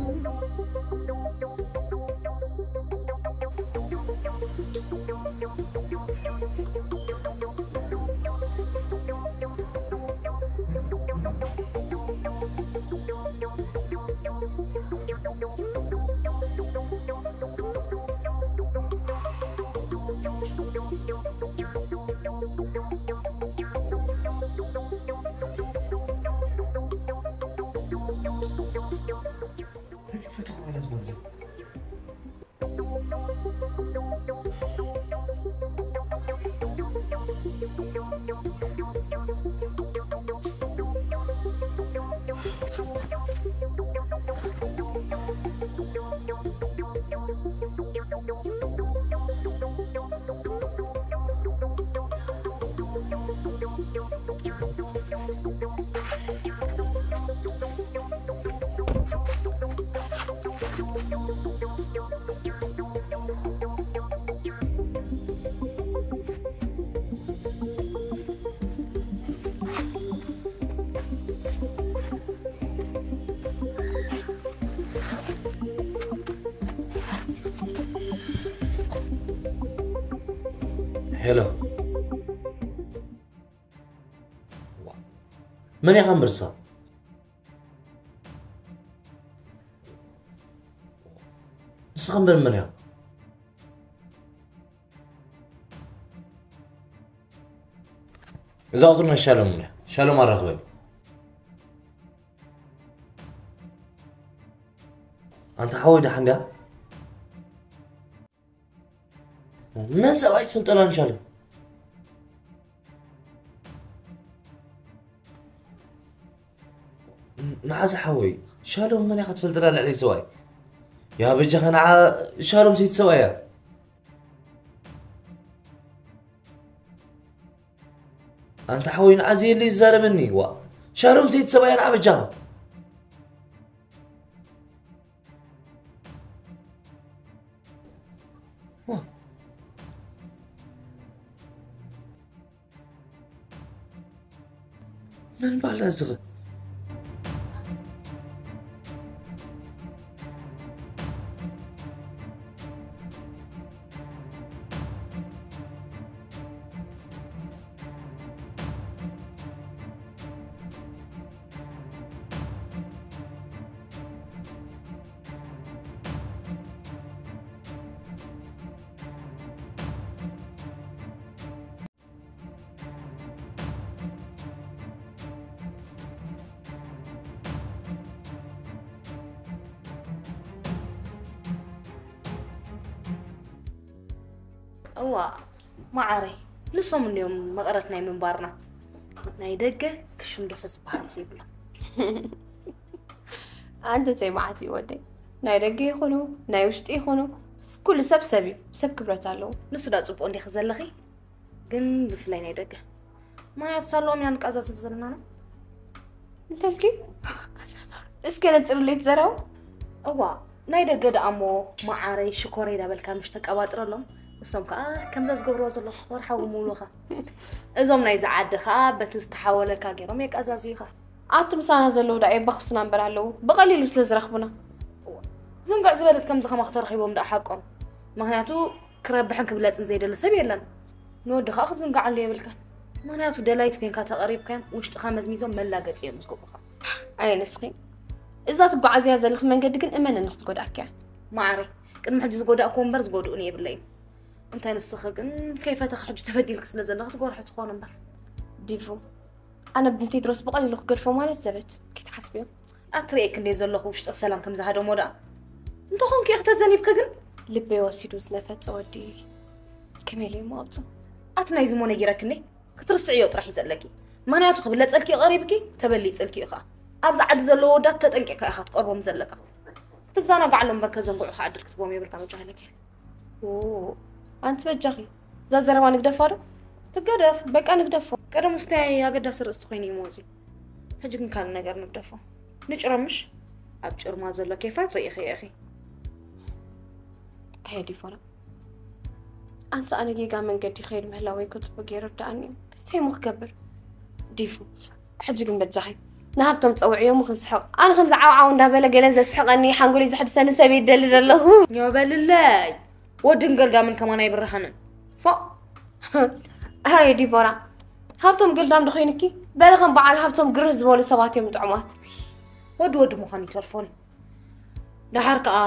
ሄሎ፣ መን ኢኻ እምበርሳ? ንስኻ እምበር መን ኢኻ? እዛ ቁፅሪ ናይ ሻሎም እያ። ሻሎም ኣራኽበኒ። ኣንታ ሓወይ ደሓን ድያ? መን ሰብኣይ ትፈልጠላ ንሻሎም? መዓዝ ሓወይ? ሻሎም መን ኢኻ ትፈልጠላ ልዕሊ ሰብኣይ? ያ በጃኻ ንዓ ሻሎም ሰይቲ ሰብኣይ እያ። ኣንታ ሓወይ ንዓ ዘየለ ይዛረበኒ ዋ። ሻሎም ሰይቲ ሰብኣይ ንዓ በጃኻ። ዋ። መን ባላ ዝኸ? እዋ መዓረይ፣ ንሶም እንዲዮም መቐረት ናይ ምንባርና። ናይ ደገ ክሽምድሑ ዝበሃል ዘይብሎም። ኣንተ ተይ መዓት እዩ ወደይ። ናይ ደገ ይኹኑ ናይ ውሽጢ ይኹኑ፣ ስ- ኩሉ ሰብ ሰብ እዩ። ሰብ ክብረት ኣለዎ። ንሱ ዳ ጽቡቕ እንዲኺ ዘለኺ፣ ግን ብፍላይ ናይ ደገ። ምኽንያቱ ሳለኦም ኢና ንቃዛዘ ዘለና ነው። እንተልኪ እስከ ነጽርሌት ዘረው። እዋ፣ ናይ ደገ ደኣ እሞ መዓረይ ሽኮረይ ዳበልካ ምሽ ተቀባጥረሎም። እሶም ከኣ ከምዛ ዝገብርዋ ዘለኹ ወርሓዊ ምውሉኻ። እዞም ናይዚ ዓዲ ከኣ በቲ ዝተሓወለካ ገይሮም የቃዛዝዩኻ። ኣቲ ምሳና ዘለዉ ደኣ የባኽሱና እምበር ኣለዉ ብቐሊሉ ስለ ዝረኽቡና። እዋ፣ ዝንግዕ ዝበለት ከምዚ ከማኽ ተረኺቦም ደኣ ሓቆም። ምኽንያቱ ክረብሕን ክብለጽን ዘይደሊ ሰብ የለን። ንወዲ ከኣ ክትዝንግዓሉ የብልካን። ምኽንያቱ ደላይት ኮይንካ ተቐሪብካዮም ውሽጥኻ መዝሚዞም መላገጺ እዮም ዝገብሩኻ። ኣየ ንስኺ እዛ ትጓዓዝያ ዘለኺ መንገዲ ግን እመንኒ ክትጎድኣኪ እያ። መዓረይ፣ ቅድሚ ሕጂ ዝጎዳእክዎ እምበር ዝጎድኡኒ የብለይን። እንታይ ንስኺ ግን ከይፈተኺ ሕጂ ተበዲልኪ ስለ ዘለኺ ትጎርሒ ትኾኒ እምበር። ዲፉ፣ ኣነ ብንቴድሮስ ብቐሊሉ ክገድፎ ማለት ዘበት። ከይትሓስብዮ። ኣትርእየኪ እንደ ዘለኹ ውሽጥኺ ሰላም ከም ዝሃደሞ ደኣ። እንተኾንኪ ኢኺ ተዘኒብኪ ግን። ልበይ ወሲዱ ዝነፈጸ ወዲ ከመይ ኢለ እሞ ኣውጽኦ? ኣቲ ናይዚ እሞ ነጊረኪ እንዴ? ክትርስዕዮ ጥራሕ እዩ ዘለኪ። ምኽንያቱ ክብለጸልኪ እዩ ቀሪብኪ፣ ተበሊጸልኪ እዩ ኸኣ። ኣብዚ ዓዲ ዘለዉ ወዳት ተጠንቂቕካ ኢኻ ክትቀርቦም ዘለካ። ክትዘናጋዕሎም እምበር ከዘንግዑኻ ዕድል ክትቦም የብልካ በጃ ሃለኪ። ኦ፣ ኣንቲ በጃኺ እዛ ዘረባ ንግደፋ ዶ? ትገደፍ፣ በቃ ንግደፎ። ቀደም ውስታይ ኣገዳሲ ርእስቲ ኮይኑ እዩ ሞዚ። ሕጂ ግን ካልእ ነገር ንግደፎ። ንጭረምሽ ኣብ ጭርማ ዘሎ ኬፋት ርኢኺ ኢኺ። ኣየ ዲፎራ፣ ኣንቲ ኣነ ጌጋ መንገዲ ከይድ ምህላወይ እኮ ጽቡቅ ገይሩ ርዳኣኒ እዩ። እንታይ እሞ ክገብር? ዲፉ፣ ሕጂ ግን በጃኺ ንሃብቶም ጸውዕዮ እሞ ክንስሕቕ። ኣነ ከምዚ ዓውዓው እንዳበለ ገለ ዘስሕቐኒ ሓንጎለይ ዘሕድሰኒ ሰብ ይደሊ ዘለኹ። ኒዮ በልለይ። ወድን ገልዳምን ከማን ኣይብርሃንን። ፎእ። ኣይ ዲቦራ፣ ሃብቶም ገልዳም ዶ ኮይንኪ? በለ ከም በዓል ሃብቶም ግርህ ዝበሉ ሰባት እዮም ጥዑማት። ወዲ ወዲ ምዃን ይተርፎን እዩ። ደሓር ከኣ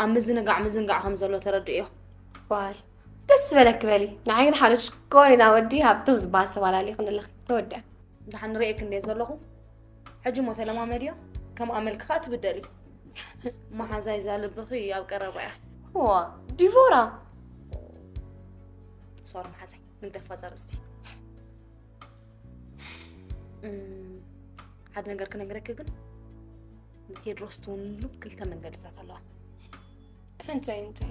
ኣብ ምዝንጋዕ ምዝንጋዕ ከም ዘሎ ተረድእዮ። ዋይ፣ ደስ ዝበለኪ በሊ። ንዓይ ግን ሓደ ሽኮሪና ወዲ ሃብቶም ዝበሃል ሰብ ኣላሊኽኒ ኣለኺ። ተወዲኣ። ደሓን ንርእየኪ እንደ ዘለኹ ሕጂ እሞ ተለማመድዮ። ከም ኣመልኪ ከኣ ትብደሊ። መሓዛይ እዛ ልብኺ ኣብ ቀረባ እያ። ዋ፣ ዲቮራ። ሶሪ መሓዛይ፣ ንግደፋ እዛ ርእስቲ። እም፣ ሓደ ነገር ክነግረኪ ግን ንቴድሮስ ትውንሉ ክልተ መንገድታት ኣለዋ። እንታይ እንታይ?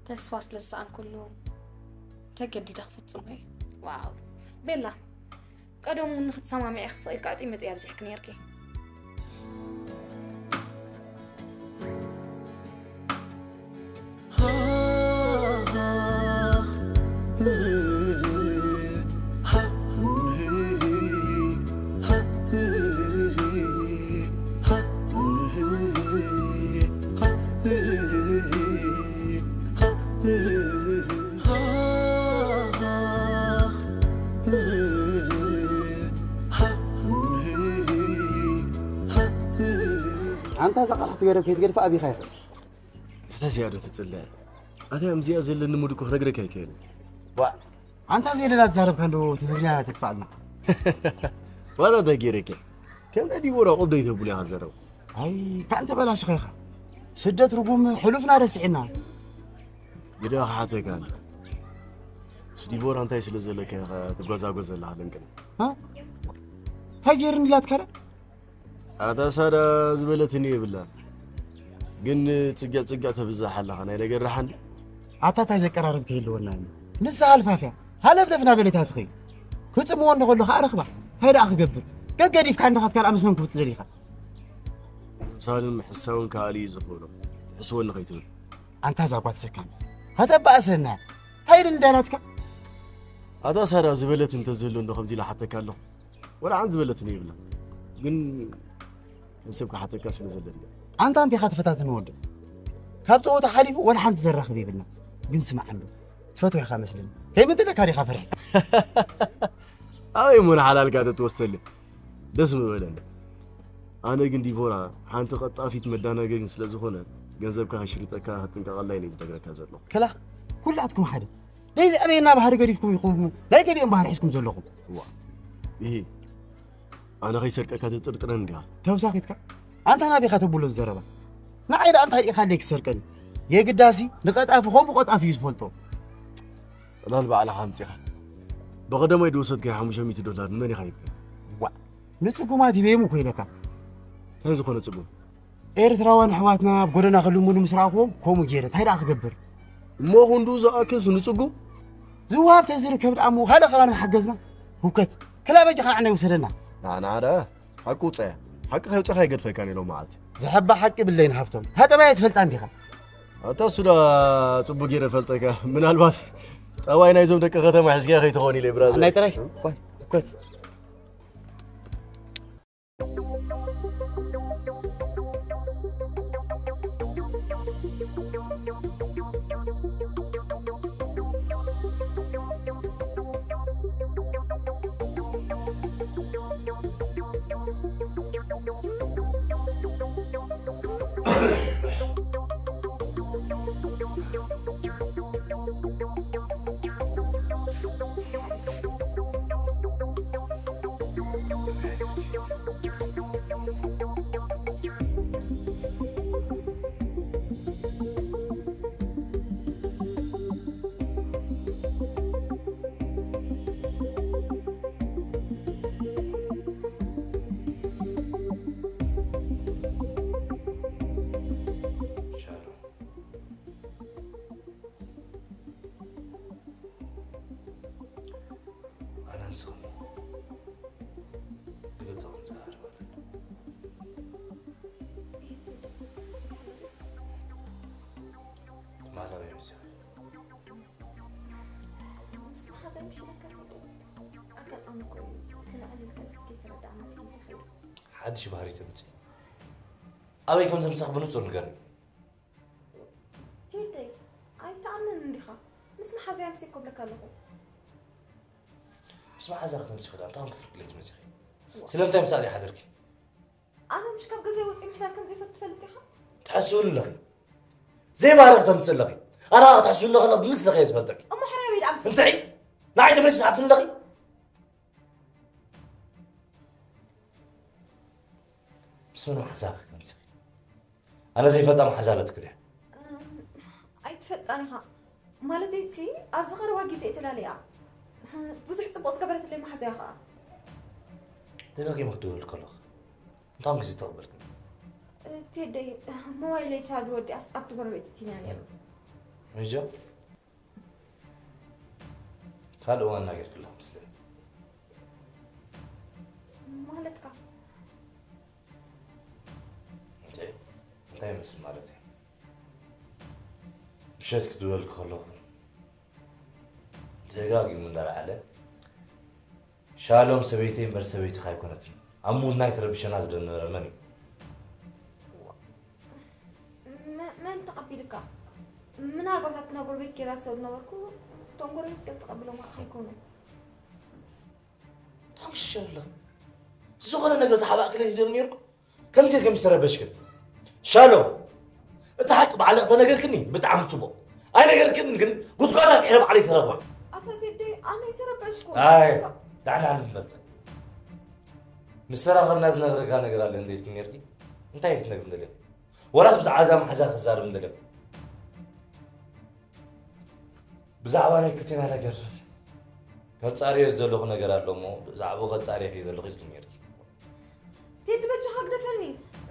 ተስፋ ስለ ዝሰኣንኩሉ ተገዲደ ክፍጽሞ እየ። ዋው፣ ቤላ፣ ቀደም እውን ንክትሰማምዒ ክስቕ ኢልካ ዕጢመጢ ኣብዚሕኪ ነይርኪ። ኣንታ እዛ ቃልሕቲ ገደብ ከይትገድፋ ኣቢኻ ይኽእል። ኣታ ዝያዶ ትጽለ። ኣታ እምዚኣ ዘለኒ ሙድ እኮ ክነግረካ ኣይክእልን። ዋ፣ ኣንታ ዘይለና ትዛረብካ እንዶ ትግርኛ ተጥፋልና። ዋላ እንታይ ገይረኪ? ከም ናይ ዲቦራ ቆብ ደይተብሉ ኢኻ ዘረው። ኣይ፣ ካን ተበላሽኻ ኢኻ። ስደት ርጉም ሕሉፍና ረሲዕና። ግዳ ክሓተካ። ምስ ዲቦራ እንታይ ስለ ዘለካ ኢኻ ትጓዛጎ ዘለኻ ደንቅነ? ሃ? እንታይ ገይርኒ ኢላትካ ዳ? ኣታ ሳዳ ዝበለትኒ የብላን። ግን ጽግዕ ጽግዕ ተብዛሕ ኣለኻ ናይ ነገር ረሓ እንዲ። ኣታ እንታይ ዘቀራርብ ከይህልወና እዩ። ንሳ ሃልፋፍያ ሃለፍለፍ ናበለታ ትኸይ። ክጽምዎ እንደ ከሎ ከኣ ረኽባ። እንታይ ደኣ ክገብር? ገገዲፍካ እንደ ኻትካ ምስ መን ክውጥ ደሊኻ? ምሳልን ምሕሳውን ከኣሊ እዩ ዝኽእሎ። ትሕስወኒ ከይትብል። ኣንታ እዛ ጓል ሰካን። ከተባእሰና። እንታይ ኢልን እንዳናትካ? ኣታ ሳዳ ዝበለት እንተዝህሉ እንዶ ከምዚ ኢላ ሓተካ ኣለኹ። ወላ ሓንቲ ዝበለትኒ የብላ። ግን ከም ሰብ ክሓተካ ስለ ዘለኒ። ኣንታ እንቲኻ ትፈታተኒ ወዲ። ካብ ጸወታ ሓሊፉ ወላ ሓንቲ ዘራኽብ የብልና። ግን ስማዕ እንዶ። ትፈትዎ ኢኻ መስለኒ። ከይምንትለካ ዲኻ ፈርሒ? ኣበይ እሞ ንሓላልካ ተትወስደለይ? ደስ ምበለኒ። ኣነ ግን ዲቦራ ሓንቲ ቀጣፊት መዳናገግን ስለ ዝኾነ ገንዘብካ ከይሽርጠካ ክትጥንቀቐላ ኢለ ዝነግረካ ዘለኹ። ከላ ኩላትኩም ሓደ ደይ ዘዕበየና ባህሪ ገዲፍኩም ኢኹም ናይ ገሊኦም ባህሪ ሒዝኩም ዘለኹም። ዋ፣ ይሄ ኣነ ከይሰርቀካ ትጥርጥረን እንዲኻ? ተውሳኺትካ ኣንታ ናቢኻ ተብሎ ዝዘረባ ንዓይ ደኣ እንታይ ዲኻ ኣለይ ክሰርቀኒ? የግዳሲ ንቐጣፊ ከምኡ ቀጣፊ እዩ ዝፈልጦ። ዕላል ባዕልኻ ኣምጺኻ። ብቐደማይ ድወሰድካዮ ሓሙሽተ ሚእቲ ዶላር ንመን ኢኻ ሂብካ? ዋ፣ ንጽጉማት ሂበዮም እኮ ኢለካ። እንታይ ዝኾነ ጽጉም? ኤርትራውያን ኣሕዋትና ኣብ ጎደና ክልምኑ ምስ ረኣኽዎም ከምኡ ገይረ እንታይ ደኣ ክገብር? እሞ ክንድኡ ዝኣክልስ ንጽጉም? ዝወሃብ ተዝርከብ ደኣ እሞ ካልእ ከባቢ ምሓገዝና። ህውከት። ክላ በጃኻ ንዓና ይውሰደና። ንዓና ደኣ ሓቂ ውጸያ። ሓቂ ከይውጸኻ ኣይገድፈካን ኢሎም መዓልቲ። ዝሕባ ሓቂ ብለይን ሃፍቶም። ታጠባይ ኣይትፈልጣ እንዲኻ? ኣታ እሱ ደኣ ጽቡቅ ገይረ ፈልጠካ። ምናልባት ጠባይ ናይዞም ደቂ ከተማ ሒዝካ ከይትኾን ኢለ ብራዘር። ናይ ጥራይ? ቆይ፣ ህውከት። ኣነ ንስኹም ብግልጺ ክንዘራረብ ኣለና። ማላዊ ምስ ምስ መሓዛይ ምሽ ኢለካ ትብል? ኣጋጣሚ እኮ እዩ። ክነዕልል ከለስ ከይተረዳእና እቲ ግዜ ኸይዱ። ሓድሽ ባህሪ ተምጽእ። ኣበይ ከም ዘምጻኽ ብንጹር ንገርኒ። ቴደይ፣ ኣይትኣምንን እንዲኻ። ምስ መሓዛይ ኣምሲኮ ብለካ ኣለኹ። ምስ መሓዛ ከተምሲ ክዳ እንታይ ክፍርቅለይ ትመጽኺ? ስለምንታይ ምስኣ ዘይሓደርኪ? ኣነ ምሽ ካብ ገዛይ ወጺእ ምሕዳር ከም ዘይፈቱ ትፈልጥ ኢኻ? ትሕስውኒ ኣለኺ። ዘይባህሪ ክተምጽእ ኣለኺ። ኣነ ኸኣ ክትሕስውኒ ከለኺ ብምስልኺ እየ ዝፈልጠኪ። እሞ ሕራይ በይ ደኣ ምጽእ። እንታይ? ንዓይ ተመሊስኪ ትሓትኒ ኣለኺ? ምስ መን መሓዛ ክትምስኺ? ኣነ ዘይፈልጣ መሓዛ ኣለትኪ ድያ? ኣይትፈልጣን ኢኻ። ማለተይ ሲ ኣብዚ ቀረባ ግዜ እየ ተላልያ። ብዙሕ ጽቡቕ ዝገበረትለይ መሓዛ እያ ኸኣ። ደጋጊመ ክድውል ከለኹ እንታይ ግዜ ተቕበልክኒ? ቴደይ፣ ሞባይለይ ቻርጅ ወዲኣስ ኣብቲ ጎረቤት እትይና ነይሩ። እጆ? ካልእ እዋን እናገርክላ መስለኒ። እንታይ እንታይ ይመስል ማለት እዩ? ምሸት ክድወል ከለኹ ደጋጊሙ እንዳረኣለ፣ ሻሎም ሰበይተይ እምበር ሰበይትኻ ኣይኮነትን፣ ኣብ ምውናይ ትረብሸና ዝደነበረ መን እዩ? መን ተቐቢልካ? ምናልባት ኣብቲ ናብ ጎረቤት ጌራ ሰብ ነበርኩ፣ እቶም ጎረቤት ገብ ተቐቢሎም ከይኮኑ። ታምሽሽ ኣለኹ። ዝኾነ ነገር ዝሓባእክለይ ይዘሉ ነርኩ። ከምዚ ከም ዝተረበሽክን ሻሎም፣ እቲ ሓቂ ባዕልኽ ተነገርክኒ ብጣዕሚ ጽቡቕ። ኣይነገርክን ግን ጉድጓድ ኣፍዒረ ባዕለይ ክረኽባ። ኣታ ቴዲ፣ ኣነ ኣይተረበሽኩ። ኣይ፣ ዳዕና ንመልከት። ምስ ተራኸብና ዝነግረካ ነገር ኣለ እንደ ኢልክን ነርኪ። እንታይ ክትነግር እንደለኹ? ወላስ ብዛዕባ እዛ መሓዛ ክዛረብ እንደለኹ? ብዛዕባ ናይ ክልቴና ነገር ከጻርዮ ዘለኹ ነገር ኣሎ እሞ ብዛዕባኡ ከጻርዮ ከይ ዘለኹ ኢልክን ነርኪ። ቴዲ በጃኻ ግደፈኒ።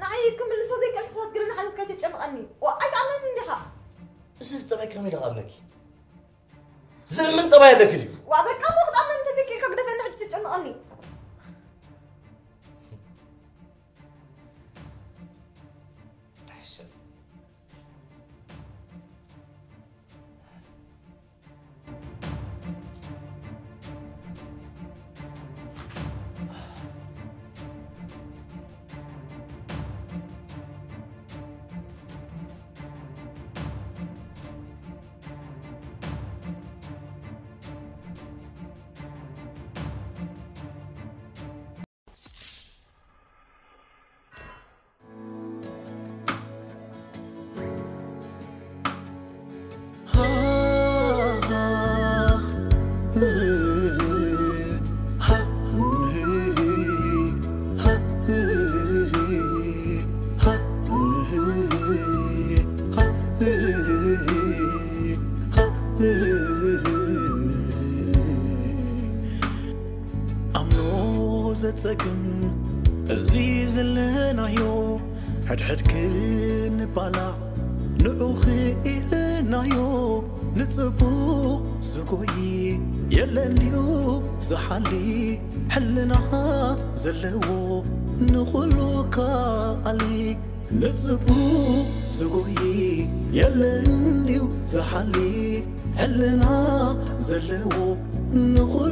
ንዓይ ክምልሶ ዘይክእል ሕሳባት ግርና ሓተትካ ኣይተጨንቐኒ። ዋ ኣይትኣምነኒ እንዲኻ። እዚ ዝጠባይ ከመይ ኢለ ክኣምነኪ? ዝእምን ጠባይ ኣለኪ ድዩ? ዋ በቃ እሞ ክትኣምነኒ እንተዘይክእልካ ግደፈኒ ሕጂ ተጨንቐኒ። ኣምኖ ዘጸግም እዚ ዘለናዮ ሕድሕድ ክንባላዕ ንዑ ክኢልናዮ ንጽቡቕ ዝጎይ የለን ድዩ ዝሓሊ ሕልና ዘለዎ ንኹሉ ከኣሊ ንጽቡቕ ዝጎይ የለን ድዩ ዝሓሊ ሕልና ዘለዎ ንኹሉ